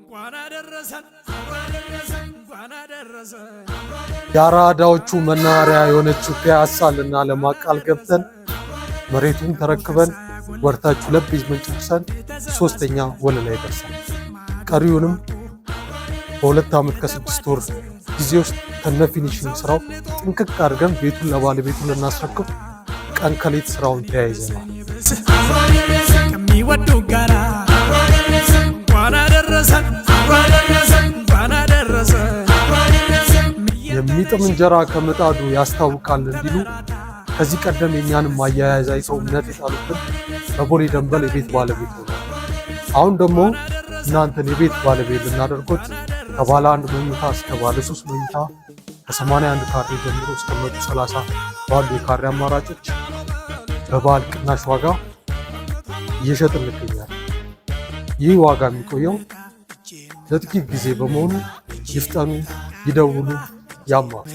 እንኳን አደረሰን እንኳን አደረሰን። የአራዳዎቹ መናኸሪያ የሆነችው ፒያሳ ልናለማ ቃል ገብተን መሬቱን ተረክበን ወርታች ሁለት basement ጨርሰን ሶስተኛ ወለል ላይ ደርሰናል። ቀሪውንም በ2 ዓመት ከ6 ወር ጊዜ ውስጥ ከነ finishing ስራው ጥንቅቅ አድርገን ቤቱን ለባለቤቱ ልናስረክብ ቀን ከሌት ስራውን ተያይዘናል። ከሚወዱ ጋራ እንኳን አደረሰን እንኳን አደረሰን። የሚጥም እንጀራ ከምጣዱ ያስታውቃል እንዲሉ ከዚህ ቀደም የእኛንም አያያዝ አይተው እምነት የጣሉብን በቦሌ ደንበል የቤት ባለቤት ሆነዋል። አሁን ደግሞ እናንተን የቤት ባለቤት ልናደርጎት ከባለ አንድ መኝታ እስከ ባለ ሶስት መኝታ ከ81 ካሬ ጀምሮ እስከ 130 ባሉ የካሬ አማራጮች በበዓል ቅናሽ ዋጋ እየሸጥን እንገኛለን። ይህ ዋጋ የሚቆየው ለጥቂት ጊዜ በመሆኑ ይፍጠኑ፣ ይደውሉ፣ ያማክሩ።